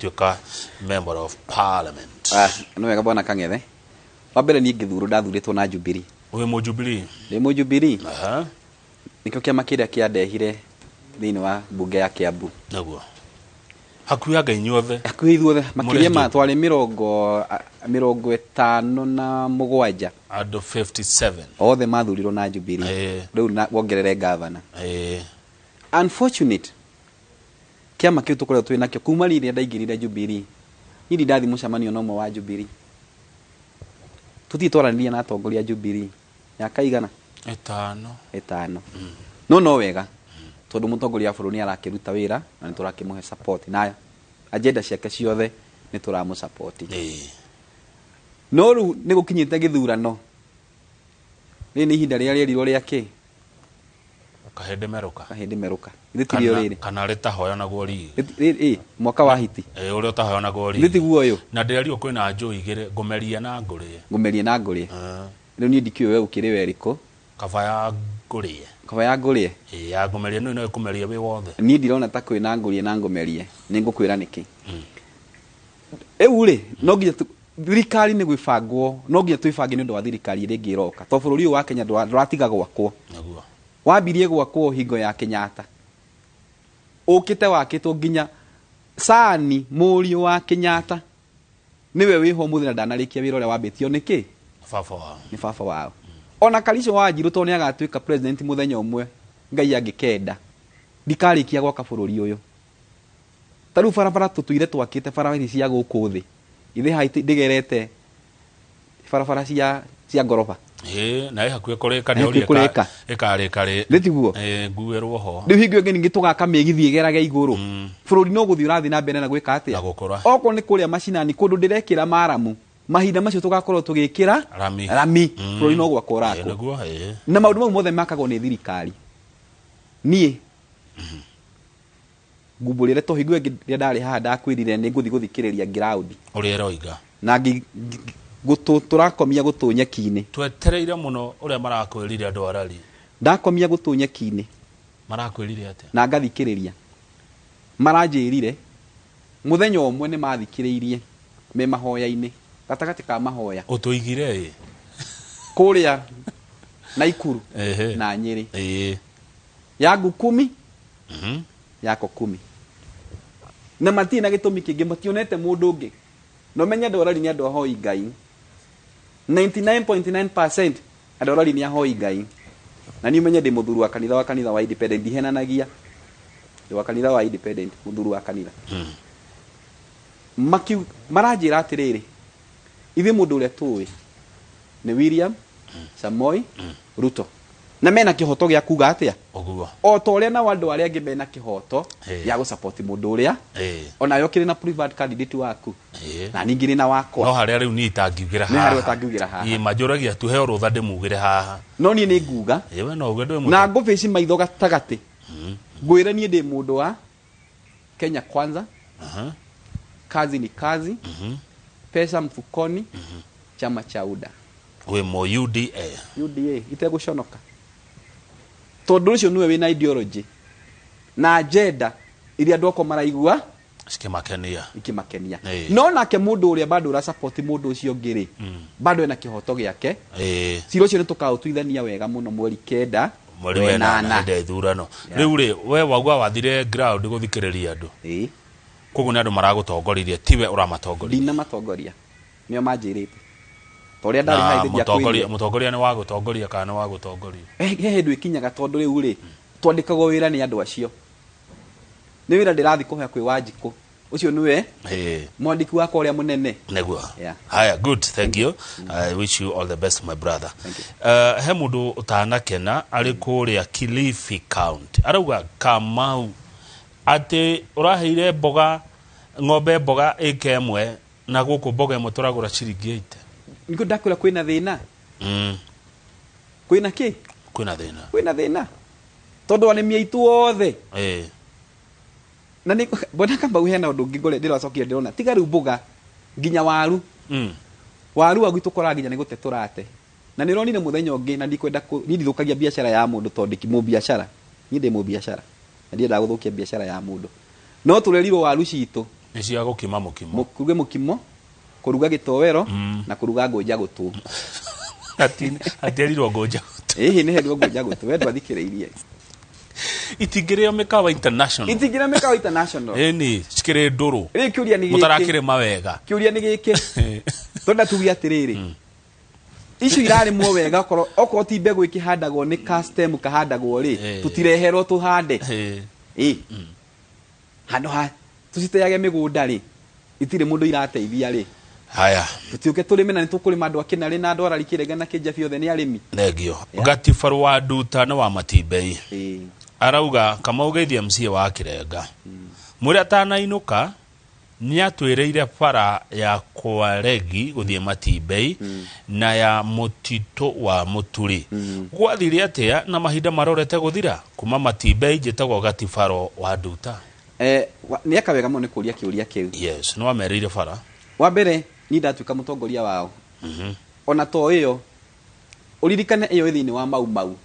Gũtuĩka member of parliament. Ah, nĩ wega, bwana Kang'ethe. Wa mbere, niĩ ngĩthurwo ndathurĩtwo na Jubilee. Wĩ Mũjubilee? Ndĩ Mũjubilee. Nĩkĩo kĩama kĩrĩa kĩandehire thĩinĩ wa mbunge ya Kiambu. Naguo hakuhĩ anga inyuothe? Hakuhĩ ithuothe, makĩria ma twarĩ 57. Andũ 57? Othe mathurirwo na Jubilee. Rĩu na wongerere gavana. Unfortunate, kĩama kĩu tũkoretwo twĩ nakĩo kuma rĩrĩa ndaingĩrire Jubilee, niĩ ndindathiĩ mũcemanio na ũmwe wa Jubilee. Tũtirĩ twaranĩria na atongoria a Jubilee mĩaka igana? 5. 5. No wega, tondũ mũtongoria wa bũrũri nĩ arakĩruta wĩra na nĩ tũrakĩmũhe support na agenda ciake ciothe nĩ tũramũ support. No rĩu nĩ gũkinyĩte gĩthurano, rĩrĩ nĩ ihinda rĩrĩa rĩerirwo rĩa kĩ? Kahĩndĩ merũka. Kahĩndĩ merũka, githĩ ti rĩo rĩrĩ? Kana rĩtahoyanagwo rigi. Mwaka wa hiti. Ũrĩa ũtahoyanagwo githĩ rigi. Tiguo ũyũ? Na ndĩrerirwo kwĩna njũĩ igĩrĩ, ngũmerie na ngũrĩe. Ngũmerie na ngũrĩe. Rĩu niĩ ndikĩũĩ we ũkĩrĩ werĩkũ. Kaba ya ngũrĩe. Kaba ya ngũrĩe. Ĩĩ, ya ngũmerie no ĩkũmerie wĩ wothe. Niĩ ndirona ta kwĩna ngũrĩe na ngũmerie. Nĩ ngũkwĩra nĩkĩ. Rĩu rĩ, no nginya thirikari nĩ gwĩbangwo, no nginya twĩbange nĩ ũndũ wa thirikari ĩrĩa ĩngĩ ĩroka, to bũrũri ũyũ wa Kenya ndũratiga gwakwo. Wambirie gwakwo hingo ya Kenyatta, ũkĩte wakĩtwo nginya Sani mũriũ wa Kenyatta nĩwe wĩho mũthĩ na ndanarĩkia wĩra ũrĩa wambĩtio nĩ kĩ? Baba wao. Nĩ baba wao. Ona Karicio wa Wanjiru, tondũ nĩ agatuĩka president mũthenya ũmwe, Ngai angĩkenda, ndikarĩkia gwaka bũrũri ũyũ. Ta rĩu barabara tũtũire twakĩte, barabara ici cia gũkũ thĩ, ithe haha ndĩgerete barabara cia ngoroba. Ĩĩ, na ĩ hakuhĩ kũrĩka. Na ĩ nĩ hakuhĩ ũria kũrĩka. Ĩkarĩka rĩ? Nĩ tiguo? Ĩĩ, nguĩrwo ho. Rĩu hingo ĩngĩ ningĩ tũgaka mĩgithi ĩgerage igũrũ. Bũrũri no gũthiĩ ũrathiĩ na mbere na gwĩka atĩa? Na gũkũra. Okorwo nĩ kũrĩa macinani, kũndũ ndĩrekĩra maramu, mahinda macio tũgakorwo tũgĩkĩra rami. Rami. Bũrũri no gwakwo ũrakwo. Nĩguo, ĩĩ. Na maũndũ mau mothe makagwo nĩ thirikari. Niĩ ngumbũrĩre, to hingo ĩngĩ rĩrĩa ndarĩ haha ndakwĩrire nĩ ngũthiĩ gũthikĩrĩria ground. Ũrĩa ĩroiga. Na gũtũ tũrakomia gũtũ nyeki-inĩ. Twetereire mũno ũrĩa marakwĩrire andũ arari. Ndakomia gũtũ nyeki-inĩ. Marakwĩrire atĩa? Na ngathikĩrĩria. Maranjĩrire mũthenya ũmwe nĩ mathikĩrĩirie me mahoya-inĩ, gatagatĩ ka mahoya. Ũtũigire ĩ? Kũrĩa Naikuru na Nyĩrĩ. Yangu kumi, yako kumi, na matirĩ na gĩtũmi kĩngĩ, mationete mũndũ ũngĩ. Na ũmenye andũ arori nĩ andũ ahoi Ngai, 99.9% andũ arori nĩ ahoi Ngai. Na niĩ ũmenye ndĩ mũthuri wa kanitha, wa kanitha wa Independent, ndihenanagia, ndĩ wa kanitha wa Independent, mũthuri wa kanitha. Maranjĩra atĩrĩrĩ, ithuĩ mũndũ ũrĩa tũĩ nĩ William Samoi Ruto, na mena kĩhoto gĩa kuga atĩa? Ũguo. O ta ũrĩa nao andũ arĩa angĩ mena kĩhoto gĩa gũsupport mũndũ ũrĩa onawe ũkĩrĩ na preferred candidate waku, na niĩ ngĩrĩ na wakwa. No harĩa rĩu niĩ itangiugĩra. Nĩ harĩa ũtangiugĩra haha. Ĩĩ, manjũragia tuhe rũtha ndĩmugĩre haha. No niĩ nĩ nguga. Ĩĩ, we no uge, ndũĩ na ngũbĩci maitho gatagatĩ, ngwĩre niĩ ndĩ mũndũ wa Kenya Kwanza. Kazi ni kazi, pesa mfukoni, chama cha UDA. Wĩ mo UDA? UDA itegũconoka, tondũ ũcio nĩwe wĩna ideology na agenda iria andũ akwa maraigua cikĩmakenia. Ikimakenia. No nake mũndũ ũrĩa bado ũra support mũndũ ũcio ũngĩ rĩ, bado ena kĩhoto gĩake. Cira ũcio nĩ tũkaũtuithania wega mũno mweri 9. Mweri 8 hĩndĩ ya ithurano. Rĩu rĩ, we wauga wathire ground gũthikĩrĩria andũ. Koguo nĩ andũ maragũtongoririe, tiwe ũramatongoria? Ndinamatongoria, nĩo manjĩrĩte, ta ũrĩa ndarĩ na haha mũtongoria, mũtongoria nĩ wa gũtongoria kana nĩ wa gũtongorio? He hĩndĩ ĩkinyaga, tondũ rĩu rĩ, twandĩkagwo wĩra nĩ andũ acio. Nĩ wĩra ndĩrathiĩ kũhoya kwĩ Wanjikũ, ũcio nĩwe mwandĩki wakwa ũrĩa mũnene. Nĩguo. Yeah. Haya, good, thank you. I wish you all the best, my brother. Thank you. He mũndũ ũtanakena arĩ kũrĩa Kilifi County, arauga, Kamau, atĩ ũraheire mboga ng'ombe mboga ĩka ĩmwe, na gũkũ mboga ĩmwe tũragũra ciringi 80. Nĩkĩo ndakwĩra kwĩna thĩna. Kwĩna kĩ? Kwĩna thĩna. Kwĩna thĩna, tondũ arĩmi aitũ othe na nĩ mbona Kamau, hena ũndũ ũngĩ ngore ndĩracokire ndĩrona, tiga rĩu mboga, nginya waru. Waru wa gwitũ ũkoraga nginya nĩ gũte tũrate. Na nĩ ũronire mũthenya ũngĩ, na ndikwenda niĩ ndithũkagia biacara ya mũndũ, tondũ ndĩ mũbiacara, niĩ ndĩ mũbiacara na ndiendaga gũthũkia biacara ya mũndũ, no tũrerirwo waru citũ Nĩ cia gũkima mũkimo. Kũruga mũkimo, kũruga gĩtowero na kũruga ngũnja gũtũ. Atierirwo ngũnja. Ĩhĩ, nĩ herirwo ngũnja gũtũ, we ndwathikĩrĩirie. Itingĩrĩo mĩkawa international. Itingĩrĩo mĩkawa international. Ĩni, cikĩrĩ ndũrũ. Rĩu kĩũria nĩ gĩkĩ. Mũtarakĩrĩma wega. Kĩũria nĩ gĩkĩ, twenda tuge atĩrĩrĩ, icio irarĩmwo wega, okorwo ti mbegũ ĩkĩhandagwo nĩ ka stem kahandagwo rĩ, tũtireherwo tũhande. Ĩ handũ ha tũciteage mĩgũnda rĩ, itirĩ mũndũ irateithia rĩ. Haya. Tũtiũke tũrĩme na nĩ tũkũrĩma. Andũ a Kĩnarĩ na andũ a Rarikĩrenge na Kĩnjabi othe nĩ arĩmi. Thengio. Gatibaru wa Nduta nĩ wa Matimbei. Arauga Kamau geithia MCA wa Kĩrenga, mwĩre atanainũka nĩ atwĩrĩire bara ya Kwaregi gũthiĩ Matimbei na ya mũtitũ wa Mũturi gwathire atĩa na mahinda marorete gũthira. Kuma Matimbei, njĩtagwo Gatibaro wa Nduta. Nĩ eka wega mũno nĩ kũria kĩũria kĩu. Yes, nĩ wamerĩire bara. Wa mbere, niĩ ndatuĩka mũtongoria wao, ona to ĩyo, ũririkane ĩyo ĩ thĩinĩ wa Mau Mau,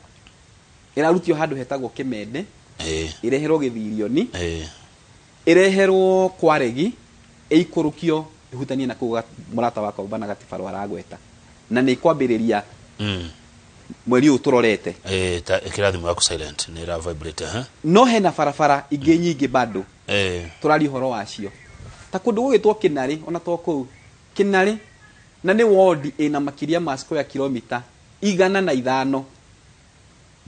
ĩrarutio handũ hetagwo Kĩmende, ĩreherwo Gĩthirioni, ĩreherwo Kwaregi, ĩikũrũkio ĩhutanie na kũu mũrata wakwa bana Gatibaro aragweta, na nĩ ĩkwambĩrĩria mweri ũyũ tũrorete. Ta ĩkĩra thimũ yaku silent, nĩ ĩra vibrate ha. No hena barabara ingĩ nyingĩ bado tũraria ũhoro wacio, ta kũndũ gũgĩtwo Kĩnarĩ, ona to kũu Kĩnarĩ, na nĩ wodi ĩna makĩria ma square kilomita 105,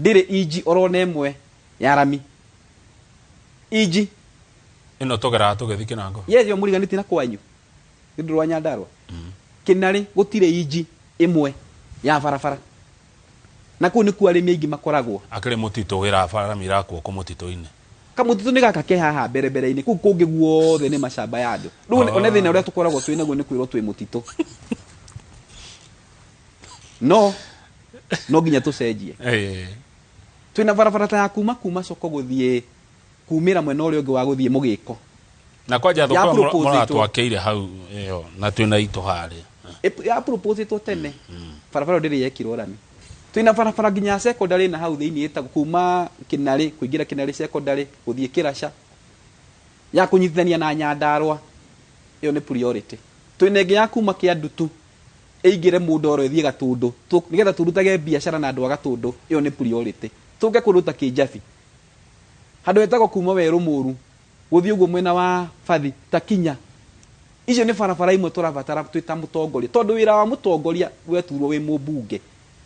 ndĩrĩ inji orona ĩmwe ya rami, inji. Ĩno tũgeraga tũgĩthiĩ Kĩnango. Yes, yo mũriganĩtie na kwanyu nĩ ũndũ rwa Nyandarua. Kĩnarĩ gũtirĩ inji ĩmwe ya barabara, na kũu nĩkuo arĩmi aingĩ makoragwo. Akĩrĩ mũtitũ wĩra bara mirakwo kũ mũtitũ-inĩ. Kamũtitũ nĩ gaka ke haha mbere mbere-inĩ, kũu kũngĩ guothe nĩ macamba ya andũ. Rĩu one thĩna ũrĩa tũkoragwo twĩ naguo nĩ kwĩrwo twĩ mũtitũ. No nginya tũcenjie. Twĩna barabara ta ya kuma soko gũthiĩ kumĩra mwena ũrĩa ũngĩ wa gũthiĩ Mũgĩko. Na kwanja Ya thoko propose ĩtwo. mũratwakĩire hau ĩyo na twĩna itũ harĩa. Ya propose-ĩtwo tene, barabara ĩyo ndĩrĩ yekirwo rami. Twĩna barabara nginya ya secondary na hau thĩinĩ ĩtagwo kuma Kĩnarĩ kũingĩra Kĩnarĩ secondary gũthiĩ Kĩraca, ya kũnyitithania na Nyandarua, ĩyo nĩ priority. Twĩna ĩngĩ ya kuma Kĩandutu ĩingĩre Mũndoro ĩthiĩ Gatũndũ, nĩgetha tũrutage biacara na andũ a Gatũndũ, ĩyo nĩ priority. Tũke kũndũ ta Kĩnjabi, handũ hetagwo kuma Werũ Mũru gũthiĩ ũguo mwena wa Bathi ta Kinya, icio nĩ barabara imwe tũrabatara twĩ ta mũtongoria, tondũ wĩra wa mũtongoria weturwo wĩ mũmbunge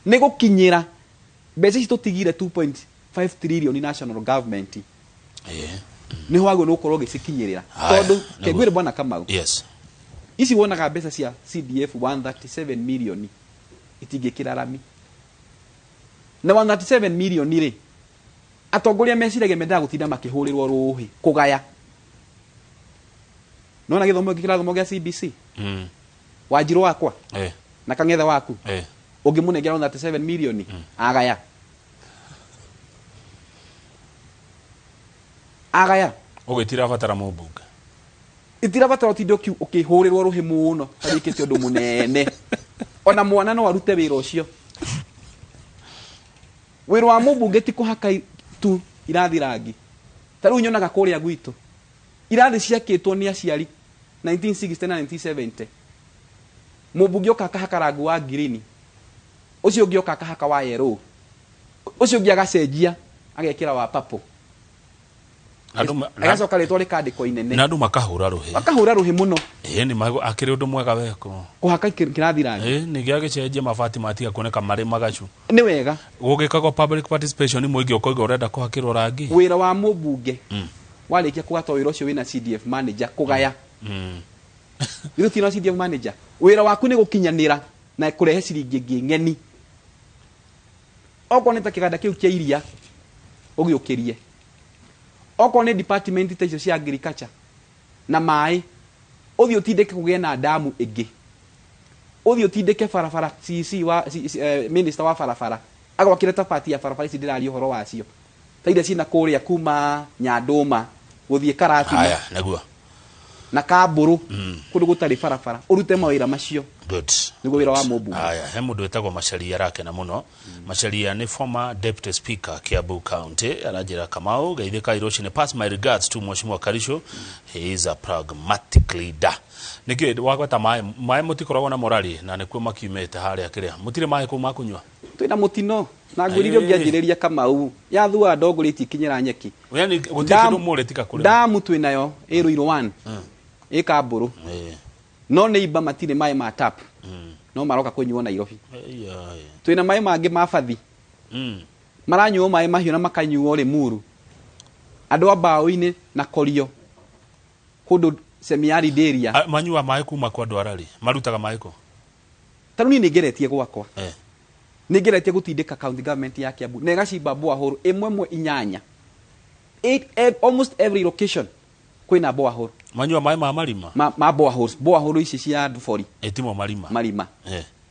nĩ gũkinyĩra mbeca ici tũtigire 2.5 trillion national government. Nĩ wagwo nĩ gũkorwo ũgĩcikinyĩrĩra. Haya, tondũ nĩguo. kengwĩre bwana Kamau, ici wonaga mbeca cia CDF 137 million itingĩkĩra rami, na 137 million rĩ, atongoria meciragia mendaga gũtinda makĩhũrĩrwo rũhĩ kũgaya. Nona gĩthomo gĩkĩ kĩrathomo gĩa CBC, Wanjirũ wakwa na Kang'ethe waku, ũngĩmũnengera 137 million agaya agaya. Ũgĩtirabatara mũmbunge. Itirabatara ũtinde ũkĩhũrĩrwo rũhĩ mũno tarĩkĩte ũndũ mũnene. Ona mwana no arute wĩra ũcio. Wĩra wa mũmbunge ti kũhaka tu irathi rangi. Ta rĩu nyonaga kũrĩa gwitũ irathi ciakĩtwo nĩ aciari 1960 na 1970, mũmbunge oka akahaka rangi wa ngirini, ũcio ũngĩ oka akahaka wa yellow, ũcio ũngĩ agacenjia agekĩra wa purple. Agacoka rĩtwa rĩkandĩkwo inene. Na andũ makahũra rũhĩ. Makahũra rũhĩ mũno. Nĩ akĩrĩ ũndũ mwega weko. Kũhaka kĩrathi rangi. Ningĩ agĩcenjia mabati matiga kuoneka marĩ magacu. Nĩ wega. Gũgĩkagwo public participation, mũingĩ ũkoiga ũrenda kũhakĩrwo rangi. Wĩra wa mũmbunge warĩkia kũgatwo wĩra ũcio wĩna CDF manager kũgaya. Githĩ ũtirĩ na CDF manager? Wĩra waku nĩ gũkinyanĩra na kũrehe ciringi ĩngĩ ng'eni. Okorwo nĩ ta kĩganda kĩu kĩa iria ũgĩũkĩrie, okorwo nĩ department ta icio cia agriculture na maĩ, ũthiĩ ũtindĩke kũgĩe na damu ĩngĩ, ũthiĩ ũtindĩke barabara, CC wa C, minister wa barabara agwakĩre ta pati ya barabara ici ndĩraria ũhoro wacio, ta iria cina kũrĩa kuma Nyandũma gũthiĩ Karatina. Haya, nĩguo. Na Kambũrũ, kũndũ gũtarĩ barabara, ũrute mawĩra macio. Good. Nĩguo wĩra wa mũmbunge. Aya, he mũndũ wĩtagwo Macharia arakena mũno. Macharia nĩ former deputy speaker, Kiambu County. Aranjĩra, "Kamau, geithĩka rũcinĩ. Pass my regards to Mheshimiwa Karisho. He is a pragmatic leader." Nĩkĩ wagweta maĩ? Maĩ mũtikoragwo na morari na nĩkuo makiumĩte harĩa kĩrĩa mũtirĩ maĩ kũu makũnyua? Twĩna mũtino na ngwĩrire ũngĩanjĩrĩria Kamau yathua ndongorĩtie ikinyĩra nyeki. Yani gũtirĩ kĩndũ mũrĩ tiga kũrĩma. Damu twĩnayo ĩ Ruiru 1, ĩ Kambũrũ, no nĩ imba matirĩ maĩ ma tap, no maroka kũnyuo Nairobi. Ĩya, ĩya. Twĩna maĩ mangĩ ma bathi, maranyuo maĩ mahiũ na makanyuo Limuru, andũ a mbaũ-inĩ na Korio, kũndũ semi-arid area. Manyua maĩ kuma kwa andũ arari marutaga maĩ kũ? Ta rĩu niĩ nĩngeretie gwakwa, nĩngeretie gũtindĩka county government ya Kiambu na ĩgacimba borehole ĩmwe ĩmwe inyanya. Almost every location kwĩna borehole. Manyua maĩ ma marima? Ma boreholes, borehole ici cia ndubori. Ĩtimo marima. Marima.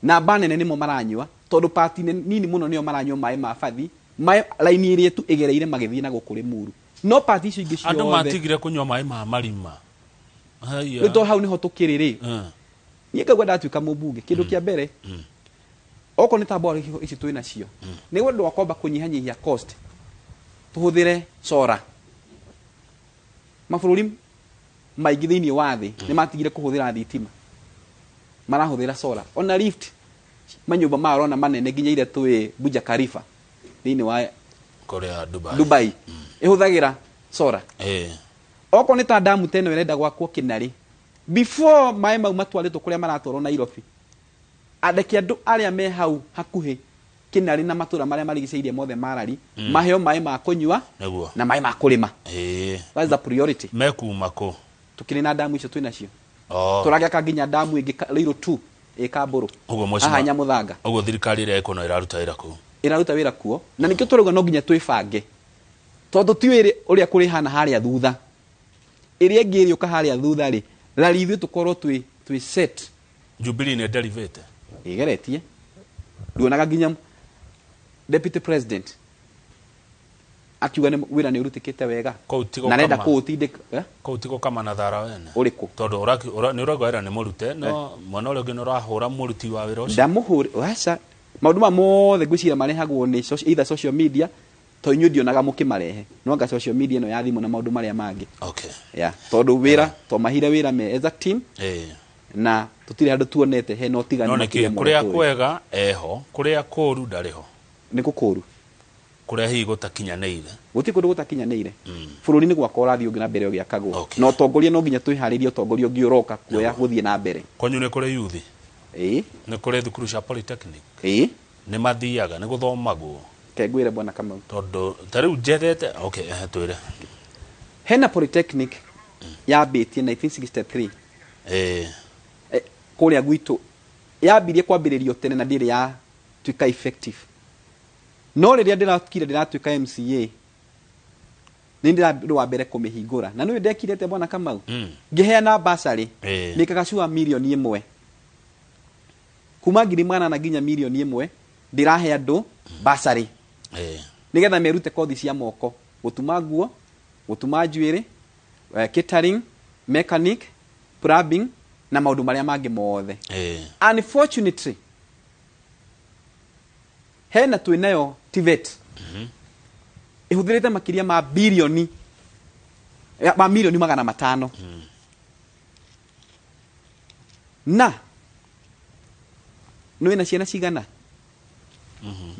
Namba nene nĩmo maranyua, tondũ pati nini mũno nĩo maranyua maĩ ma bathi, maĩ raini ĩrĩa tu ĩgereire magĩthiĩ na gũkũ Limuru, no pati icio ingĩ Andũ ciothe matigire kũnyua maĩ ma marima. Haiya. Rĩu to hau nĩho tũkĩrĩ rĩ. Niĩ ngaigua ndatuĩka mũmbunge, kĩndũ kĩa mbere, okorwo nĩ ta borehole ici twĩ nacio, nĩ ũndũ wa kwamba kũnyihanyihia cost, tũhũthĩre solar. Mabũrũri maingĩ thĩinĩ wa thĩ nĩ matigire kũhũthĩra thitima, marahũthĩra solar. Ona lift, manyũmba maya ũrona manene nginya iria tũĩ Burj Khalifa thĩinĩ wa kũrĩa Dubai. Dubai ĩhũthagĩra solar. Okorwo nĩ ta damu ta ĩno ĩrenda gwakwo Kĩnarĩ, before maĩ mau matwarĩtwo kũrĩa maratwarwo Nairobi, andĩke andũ arĩa me hau hakuhĩ Kĩnarĩ na matũra marĩa marigicĩirie mothe marari maheo maĩ ma kũnyua na maĩ ma kũrĩma. That's the priority. Mekuma kũ? Tukĩrĩ na damu icio twĩ nacio. Oh. Tũragĩaka nginya damu ĩngĩ Ruiru 2 ĩ Kambũrũ, Ũguo haha mheshimiwa Nyamuthanga. Ũguo thirikari ĩrĩa ĩkuo no ĩraruta wĩra kũu? Ĩraruta wĩra kuo, na nĩkĩo tũrauga no nginya twĩbange, tondũ tiũĩ ũrĩa kũrĩhana harĩa thutha. Ĩrĩa ĩngĩ ĩrĩũka harĩa thutha rĩ, rari ithuĩ tũkorwo twĩ set. Jubilee nĩ derivĩte? Ĩgeretie. Nduonaga nginya deputy president akiuga nĩ wĩra nĩ ũrutĩkĩte wega Kũu ti na arenda gũkama. kũũtindĩka, eh? Kũu ti gũkama na thara wene. Ũrĩkũ? Tondũ nĩ ũrauga wĩra nĩ mũrute, no mwena ũrĩa ũngĩ nĩ ũrahũra mũruti wa wĩra ũcio. Ndamũhũre aca. Maũndũ maya mothe ngwĩciria marehagwo nĩ either social media, to inyuĩ ndionaga mũkĩmarehe, no anga social media ĩno ya thimũ na maũndũ marĩa mangĩ. Yeah, tondũ wĩra twamahire wĩra me as a team, na tũtirĩ handũ tuonete hena ũtiganu No makĩria nĩkĩ ma kũrĩa ũrĩa tũĩ. kwega eho, kũrĩa kũru ndarĩ ho? Nĩ kũkũru? Kũrĩa hihi gũtakinyanĩire. Gũtirĩ kũndũ gũtakinyanĩire. Bũrũri nĩ gwaka ũrathiĩ ũngĩ na mbere ũgĩakagwo. Na ũtongoria, no nginya twĩharĩrie ũtongoria ũngĩ ũroka kuoya gũthiĩ na mbere. Kwanyu nĩ kũrĩ yuthi? Ĩĩ. Nĩ kũrĩ thukuru cia polytechnic? Ĩĩ. Nĩ mathiaga, nĩ gũthomagwo? Ke ngwĩre, bwana Kamau. Tondũ ta rĩu njethete, okay, ehe, twĩre. Hena polytechnic yambĩtie 1963. Kũrĩa gwitũ yambirie kwambĩrĩrio tene na ndĩrĩ yatuĩka effective, no rĩrĩa ndĩrakire ndĩratuĩka MCA, nĩ ndĩra wa mbere kũmĩhingũra. Na nĩũĩ ndekire atĩa, bwana Kamau? Ngĩheana basarĩ, mĩkaga cua 1 million, kuma 800,000 nginya 1 million, ndĩrahe andũ basarĩ nĩgetha merute kothi cia moko, gũtuma nguo, gũtuma njuĩrĩ, catering, mechanic, plumbing na maũndũ marĩa mangĩ mothe. Unfortunately, hena twĩnayo TVET ĩhũthĩrĩte makĩria ma birioni ma 500 million, na nĩ wĩna ciana cigana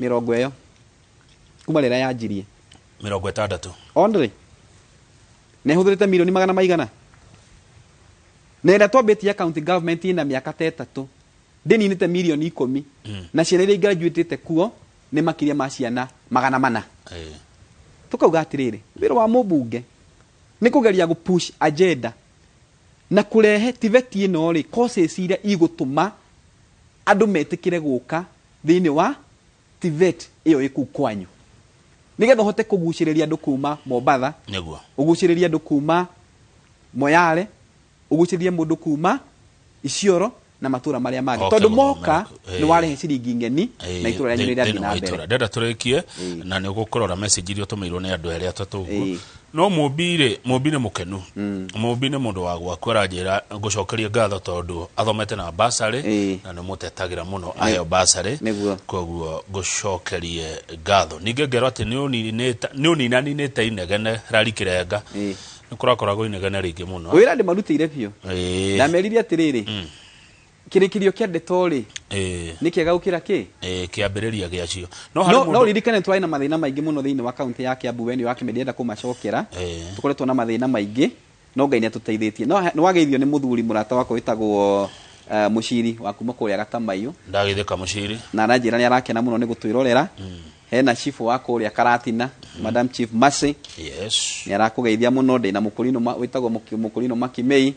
mĩrongo ĩyo kuma rĩrĩa yanjirie? 60. Only na ĩhũthĩrĩte mirioni magana maigana, na ĩrĩa twambĩtie ya county government ĩna mĩaka ta 3 ndĩninĩte 10 million, na ciana iria igraduĩtĩte kuo nĩ makĩria ma ciana 400. Tukauga atĩrĩrĩ, wĩra wa mũmbunge nĩ kũgeria gũ push agenda na kũrehe TVET ĩno rĩ, courses iria igũtũma andũ metĩkĩre gũka thĩinĩ wa TVET ĩyo ĩkũu kwanyu, nĩgetha ũhote kũgucĩrĩria andũ kuma Mombatha, ũgucĩrĩrie andũ kuma Moyale, ũgucĩrĩrie mũndũ kuma Isiolo na matũra marĩa mangĩ, Oke tondũ gũthomera moka kũ- nĩ warehe ciringi ng'eni na itũra rĩanyu nĩ rĩrathiĩ thĩinĩ na wa mbere. itũra. Ndenda tũrĩkie na nĩ ũgũkũrora message iria ũtũmĩirwo nĩ andũ erĩ atatũ ũguo. No Mũmbi rĩ, Mũmbi nĩ mũkenu. Mũmbi nĩ mũndũ wa gwaku, aranjĩra ngũcokerie ngatho tondũ athomete na basarĩ na nĩ mũtetagĩra mũno aheo basarĩ. Nĩguo. Koguo ngũcokerie ngatho. Ningĩ ngerwo atĩ nĩ ũninaninĩte inegene rari kĩrenga. Nĩ kũrakoragwo inegene rĩingĩ mũno. Wĩra ndĩmarutĩire biũ. Ndamerire atĩrĩrĩ, kĩrĩkĩrio kĩa ndeto rĩ nĩ kĩega gũkĩra kĩ kĩambĩrĩria gĩacio. No no ririkane twarĩ na mathĩna maingĩ mũno thĩinĩ wa kaunti ya Kiambu, we nĩ wakĩmendia kũmacokera. Tũkoretwo na mathĩna maingĩ no Ngai nĩ atũteithĩtie. No nĩ wageithio nĩ mũthuri mũrata wakwa wĩtagwo Mũciri wa kuma kũrĩa Gatamaiyũ. Ndagĩthĩka Mũciri. Na aranjĩra nĩ arakena mũno nĩ gũtwĩrorera. Hena chief wa kũrĩa Karatina, Madam Chief Mercy. Yes. Nĩ arakũgeithia mũno. Ndĩna mũkũrinũ wĩtagwo mũkũrinũ Makimei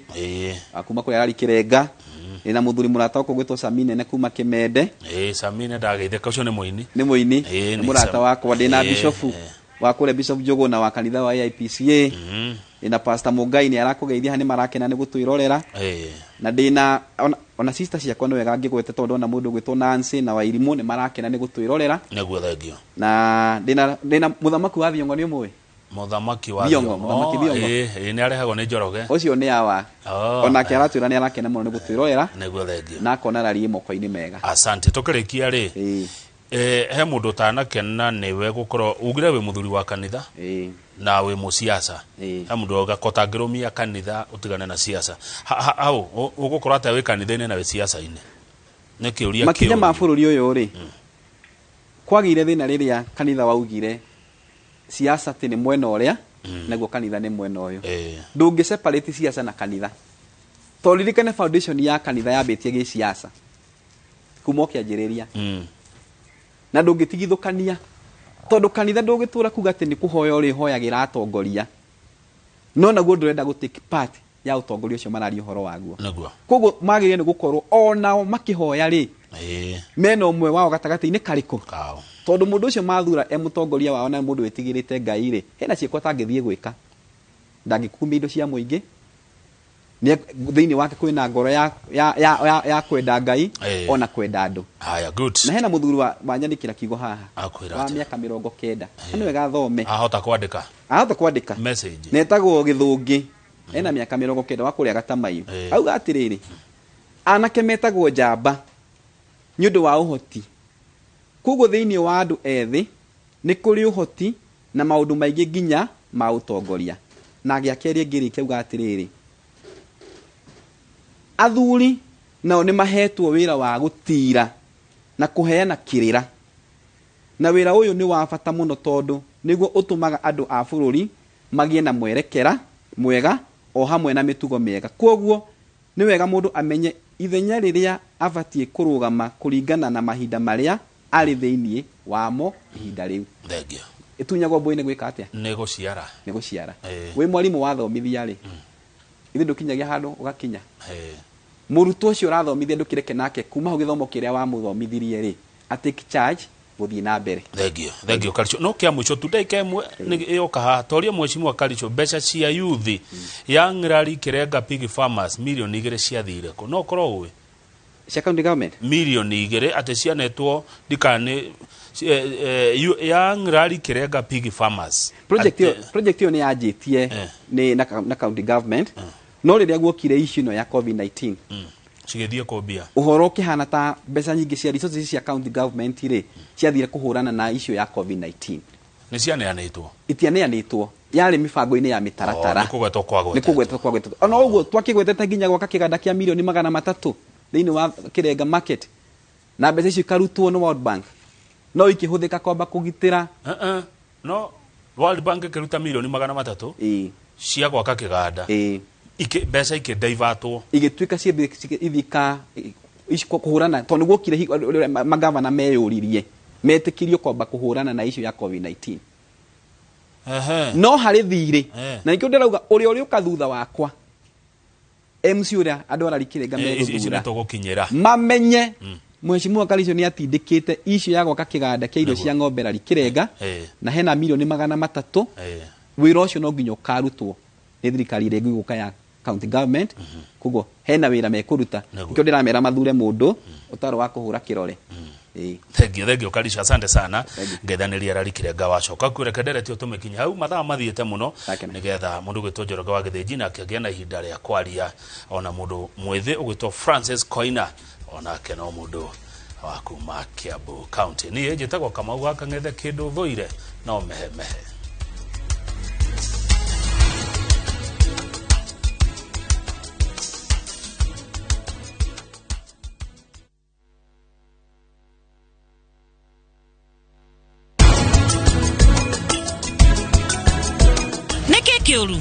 wa kuma kũrĩa Rari Kĩrenga. Ndĩna mũthuri mũrata wakwa ũgwĩtwo Samine kuma Kĩmende. Samine ndagĩthĩka, ũcio nĩ mũini. Nĩ mũini, nĩ mũrata wakwa. Ndĩna bishop wa kũrĩa, Bishop Njũgũna wa kanitha wa AIPCA. Ndĩna Pastor Mũngai nĩ arakũgeithia, nĩ marakena nĩ gũtwĩrorera. Na ndĩna ona sister ciakwa, nĩ wega ngĩgwete tondũ ndona mũndũ ũgwĩtwo Nancy na Wairimũ nĩ marakena nĩ gũtwĩrorera. Nĩguo, thengio. Na ndĩna mũthamaki wa Thiong'o, nĩ ũmũĩ? Mũthamaki wa Thiong'o, mũthamaki Thiong'o. Nĩ arehagwo nĩ Njoroge. Ũcio nĩ awa. Onake aratwĩra nĩ arakena mũno nĩ gũtwĩrorera. Nĩguo, thengio. Na akona rari moko-inĩ mega. Asante. Tũkĩrĩkia rĩ, he mũndũ ũtanakena nĩwe gũkorwo ugire wĩ mũthuri wa kanitha na wĩ mũciaca. He mũndũ auga ko tangĩrũmia kanitha ũtigane na siasa. Hau ũgũkorwo atĩa wĩ kanitha-inĩ na wĩ siasa-inĩ? Nĩ kĩũria. Makinya ma bũrũri ũyũ rĩ, kwagĩire thĩna rĩrĩa kanitha waugire siasa atĩ nĩ mwena ũrĩa naguo kanitha nĩ mwena ũyũ. Ndũngĩ separate siasa na kanitha, tondũ ririkane foundation ya kanitha yambĩtie gĩsiasa kuma o kĩanjĩrĩria. Na ndũngĩtigithũkania tondũ kanitha ndũngĩtũra kuga atĩ nĩ kũhoya ũrĩhoyagĩra atongoria, no naguo ndũrenda gũ take part ya ũtongoria ũcio mararia ũhoro waguo. Koguo magĩrĩire nĩ gũkorwo onao makĩhoya rĩ, mena ũmwe wao gatagatĩ-inĩ karĩkũ? Kao. Tondũ mũndũ ũcio mathura e mũtongoria wao na mũndũ wĩtigĩrĩte Ngai rĩ, hena ciĩko atangĩthiĩ gwĩka, ndangĩkumia indo cia mũingĩ. Thĩinĩ wake kwĩna ngoro ya kwenda Ngai ona kwenda andũ. Haya, good. Na hena mũthuri wa wanyandĩkĩra kiugo haha Akwĩra wa atĩa? mĩaka 90, na nĩ wega athome. Ahota kwandĩka Ahota kwandĩka message. Netagwo Gĩthũngĩ, ena mĩaka 90, wa kũrĩa Gatamaiyũ. Auga atĩrĩrĩ, anake metagwo njamba nĩ ũndũ wa ũhoti, koguo thĩinĩ wa andũ ethĩ nĩ kũrĩ ũhoti na maũndũ maingĩ nginya ma ũtongoria. Na gĩa kerĩ ngĩrĩkia, auga atĩrĩrĩ, athuri nao nĩ mahetwo wĩra wa gũtira na kũheana kĩrĩra, na wĩra ũyũ nĩ wa bata mũno tondũ nĩguo ũtũmaga andũ a bũrũri magĩe na mwerekera mwega o hamwe na mĩtugo mĩega. Koguo nĩ wega mũndũ amenye ithenya rĩrĩa abatiĩ kũrũgama kũringana na mahinda marĩa arĩ thĩinĩ wamo ihinda rĩu. Thengio. Ĩtunyagwo mbũi nĩ gwĩka atĩa? Nĩ gũciara. Nĩ gũciara. Wĩ mwarimũ wathomithia rĩ, ithe ndũkinyagia handũ ũgakinya mũrutwo ũcio ũrathomithia, ndũkĩreke nake kuma hau gĩthomo kĩrĩa wamũthomithirie rĩ, atake charge gũthiĩ na mbere. Thengio, thengio Karicho. No kĩa mũico tu, ndagĩka ĩmwe nĩ yoka haha, toria mheshimiwa Karicho, mbeca cia youth Young Rally Kirenga Pig Farmers 2 mirioni ciathire kũ? No ũkorwo ũĩ? Cia county government? 2 mirioni atĩ cianetwo ndikani Young Rally Kirenga Pig Farmers. Project ĩyo, project ĩyo nĩ yanjĩtie nĩ na county government, no rĩrĩa guokire issue ĩno ya COVID-19, Cigĩthiĩ kũmbia. Ũhoro ũkĩhana ta mbeca nyingĩ cia resources cia county government rĩ, ciathire kũhũrana na issue ya COVID-19. Nĩ cianeanĩtwo? Itianeanĩtwo, yarĩ mĩbango-inĩ ya mĩtaratara. Nĩ kũgwetwo Nĩ kwagwetwo. Kũgwetwo kwagwetwo. Ona ũguo twakĩgwetete nginya gwaka kĩganda kĩa 300 mirioni thĩinĩ wa Kirenga market, na mbeca icio ikarutwo nĩ World Bank, no ikĩhũthĩka kwamba kũgitĩra. No World Bank ĩkĩruta 300 mirioni cia gwaka kĩganda. Mbeca ikĩndaivatwo. Igĩtuĩka ithika kũhũrana tondũ nĩ guokire magavana meyũririe metĩkĩrio kwamba kũhũrana na issue ya COVID-19. No harĩ thirĩ. Na nĩkĩo ndĩrauga ũrĩa ũrĩũka thutha wakwa, MC ũrĩa andũ arari Kĩrenga Ici megũthura nĩ tũgũkinyĩra. Mamenye mheshimiwa Karicio nĩ atindĩkĩte issue ya gwaka kĩganda kĩa irio cia ng'ombe rari Kĩrenga, na hena 300 mirioni. Wĩra ũcio no nginya ũkarutwo nĩ thirikari ĩrĩa ĩgũka ya county government. Koguo hena wĩra mekũruta. Nĩkĩo ndĩramera mathure mũndũ ũtarĩ wa kũhũra kĩrore. Ĩĩ. Thengio, thengio Karisha, asante sana. Thank you. Ngethanĩria rarikire wacoka kwĩreke nderetio tũmĩkinya hau, mathaa mathiĩte mũno. Ndakena. Nĩgetha mũndũ ũgwĩtwo Njoroge wa Gĩthĩnji nake agĩe na ihinda rĩa kwaria, ona mũndũ mwĩthĩ ũgwĩtwo Francis Koina, onake no mũndũ wa kuma Kiambu County. Niĩ njĩtagwo Kamau wa Kang'ethe, kĩndũ thũire no mehemehe. Nĩkĩ kĩũru?